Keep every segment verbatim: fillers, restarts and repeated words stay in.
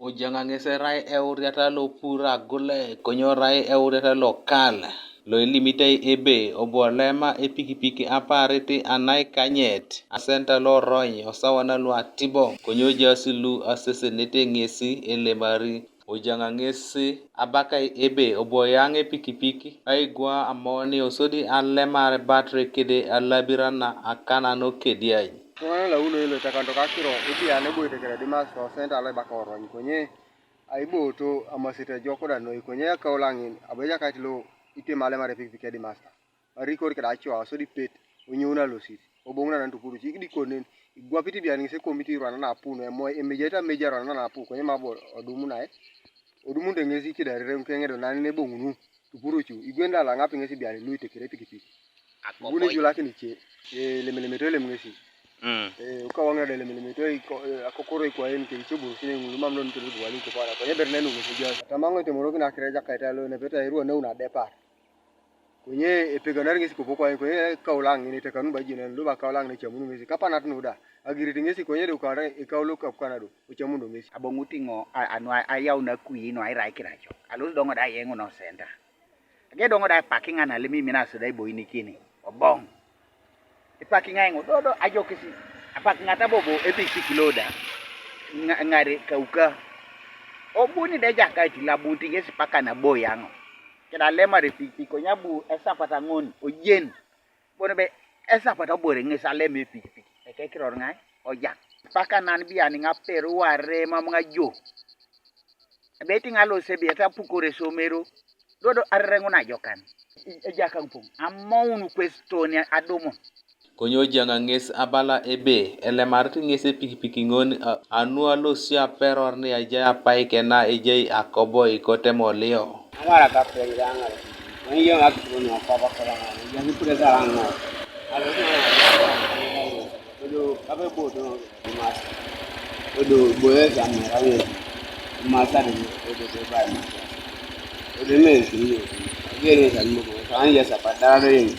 Ojaŋa ŋes erai euriata lo pur agule, konye erai euriata lokal, lo elimitai ebe obu olema epikipik aparit anaikanyet asenta lorony osawana lu atiboŋ, konye ojaas lu asesenete ŋesi elemari. Ojaŋa ŋes abakai ebe obu oyaŋ epikipik aigwa amoni osodi alemar batri kede alabira na akanan okediany. Tuŋanan launoi lo itakanto kakiro ipian eboite kere dimas to senta lo ibaka orony, konye aibooto amasit ejok da noi, konye ekau laŋin abu ejakait lo item alemar epikipik edimasta. Arikor keda acoa sodi pet, onyoun alosit, oboŋun anan tupuruc, ikidikonen, igwapit ibian ŋes ekomiti irwana napu nu, emoe, emejait ameja irwana napu, konye mabo odumunai, odumunete ŋes ikidarere ŋukeŋedo nanin eboŋunu, tupurucu, igwen da alaŋapi ŋes ibian lu itekere epikipik. Ibuni ijulakin ice, elemelemeto elem ŋesi. Mm. Eh, ukawaŋ da elemelemeto iko-, eh, akokoro ikwaen ke icoburusine ŋulu mam non tolu buwali kopana, konye ber nenu ŋesi jas. Atama ŋo itemorokin akira ejakait alo nepeta irua neun adepar. Konye epeganar ŋesi kopo kwain, konye kaulaŋ ŋin itekanu ba jienen, luba kaulaŋ ŋin ecamunu ŋesi, kapanat nu da, agirit ŋesi konye do kara ekaulo kapukanado, ocamundo ŋesi. Aboŋut iŋo a-, anu a-, ayau nakui nu airai kiracok, alosi doŋo da ayeŋu no senta. Age doŋo da epak iŋa nalim imina asida iboinikini, oboŋ. Epak iŋa iŋo, dodo ajokis, apak iŋa tabobo ebisik lo da, ŋa-, ŋare kauka. Obuni da ejakait labunit ŋesi paka nabo yaŋo. Keda alemar epikipik, konye abu esapat ŋon ojen. Bon be esapat obore ŋes alem epikipik, ekekiror ŋai ojak. Paka nan biani ŋaper ware mam ŋajo. Ebe itiŋa lose bi eta pukore somero, dodo arereŋu najokan. Ejakaŋ poŋ, amoun kwes toni adumun. Konye ojaŋa ŋes abala ebe, elemarit ŋes epikipik ŋon, a-, anu alosi aperor ni ajai apai kena ejai akoboi kotemolio. Amara kapeŋ da aŋar. Mani yom akitubon akwap akolaŋ. Yom ipure da aŋar. Alo na. Kodo kape boto mas. Kodo boye samara. Masa de kodo de bai masa. Kodo me kini. Gere san mo. San ya sapadara de.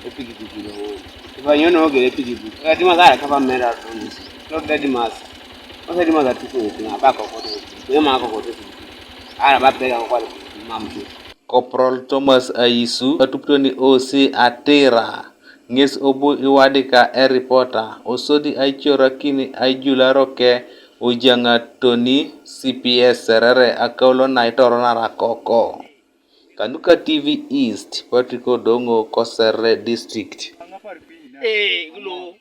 Epikipiki lo. Ifa nyono gere epikipiki. Kati masara kapa mera. Lo de mas. Masa di masa tuko. Na ba ko kodo. Ne ma ko kodo. Ara ba pega ko kwa. Mam tu. Corporal Thomas Aisu, atupitoni O C Atira, ŋes obu iwadika eripota, osodi aicorakin aijularo ke ojaŋatoni C P S Serere akaulo naitoronar akoko. Kanuka T V East, Patrick Odongo, Kosere District. Ee, kulo.